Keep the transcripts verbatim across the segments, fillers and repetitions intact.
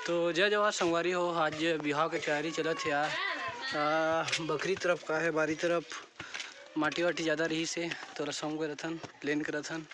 तो जय जोहार संगवारी हो, आज बिहाव के तैयारी चलत हे यार। आ, बखरी तरफ का हे, बारी तरफ माटी वाटी ज़्यादा रहिस हे, तो रसम करत हन, प्लेन करत हन।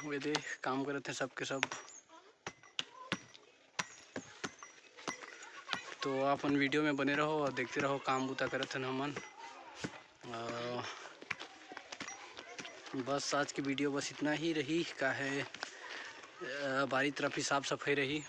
वे दे काम करत हे सबके सब। तो आप मन वीडियो में बने रहो और देखते रहो, काम बुता करत हन हमन। अ, बस आज की वीडियो बस इतना ही रही, का हे, अ, बारी तरफ ही साफ सफाई रही।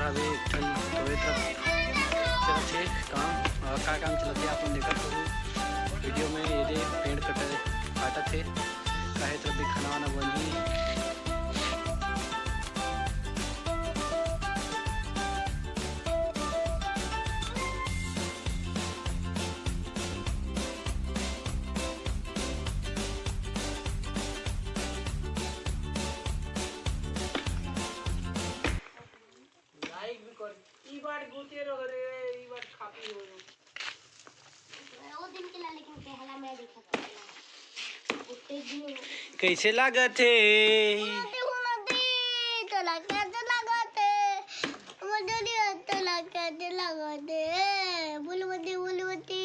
अभी एक ठन तो ये तरफ चलत हे काम, और का काम चलत हे आप मन देखत हो वीडियो में। ये दे पेड़ कटे काटत हे, काहे तरफ भी खाना वाना बनही। लाइक भी कर। ई बार गोते रह रे, ई बार खापी हो। वो दिन के ला, लेकिन पहला मैं देखा था। कैसे लागत हे? तोला कैसे लागत हे? मजलिया तोला कैसे लागत हे? फूलमती, फूलमती।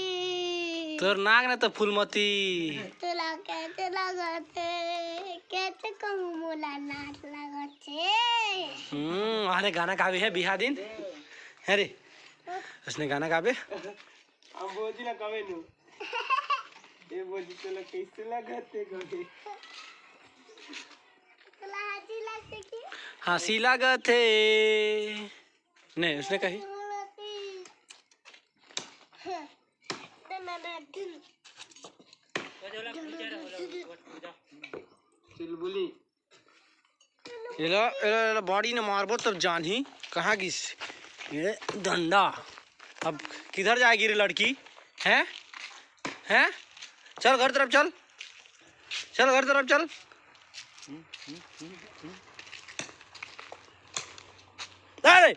तोर नाक न तो फूलमती। तोला कैसे लागत हे? कैसे कहूँ मोला नाक लागत हे? हम्म, आने गाना गावे हे बिहा दिन। अरे, उसने गाना गावे। हम बोजी ला कवे नु। ए बोजी, तोला कैसे लागत हे कवे? तोला हंसी लागत हे कि? हंसी लागत हे। नहीं, उसने कही। चुलबुली। एला, एला, एला body न मारबो तब जानही कहाँ गिस। ये डंडा। अब किधर जाएगी रे लड़की? हैं? हैं? चल घर तरफ चल। चल घर तरफ चल। अरे!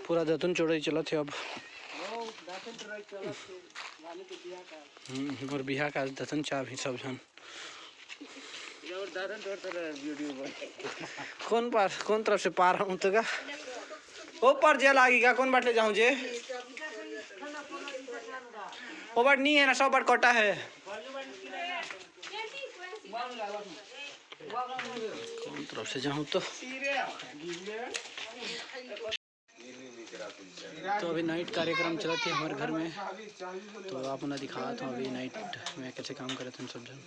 पूरा दतुन चोरई चलत हे अब। हम्म, और बिहा का दतुन चाबही सब झन। कौन पार, कौन तरफ से पार हूँ तो का? ओ पार जे लागी का, कौन बाट ले जाऊँ जे? ओ बाट नहीं है ना, सब बाट कटा है। कौन तरफ से जाऊँ तो? तो अभी night कार्यक्रम चलत हे हमर घर में, तो आप मन ला दिखात हूँ अभी night में कैसे काम करत हन सब झन।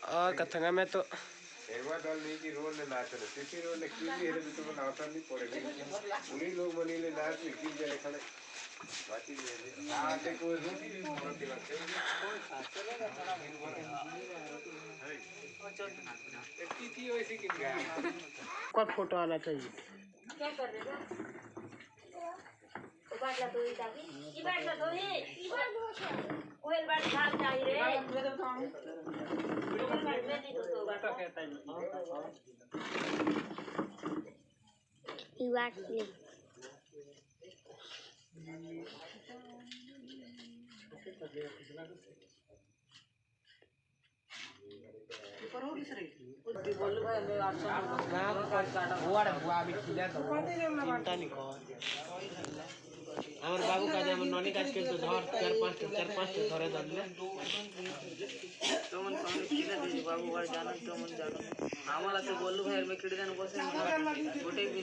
आ, कथंगा में तो सेवा दल नहीं कि रोड ले नाच रहे, किसी रोड ले किसी हेरे तो तुम नाचना नहीं पड़ेगा। उन्हीं लोग बनी ले नाच में गिर जाए खड़े। बाकी ये है। हाँ, देखो, रोटी भी मोड़ के रखते हैं। कोई फोटो आना चाहिए। हमर बाबू का जे हमर नोनी काज के तो धर, चार पांच ठो, चार पांच ठो धरे धर ले। तो मन कौन किला दे बाबू, बार जाना तो मन जाना। हमारा तो गोलू भाई में किड़ देन बसे, गोटे भी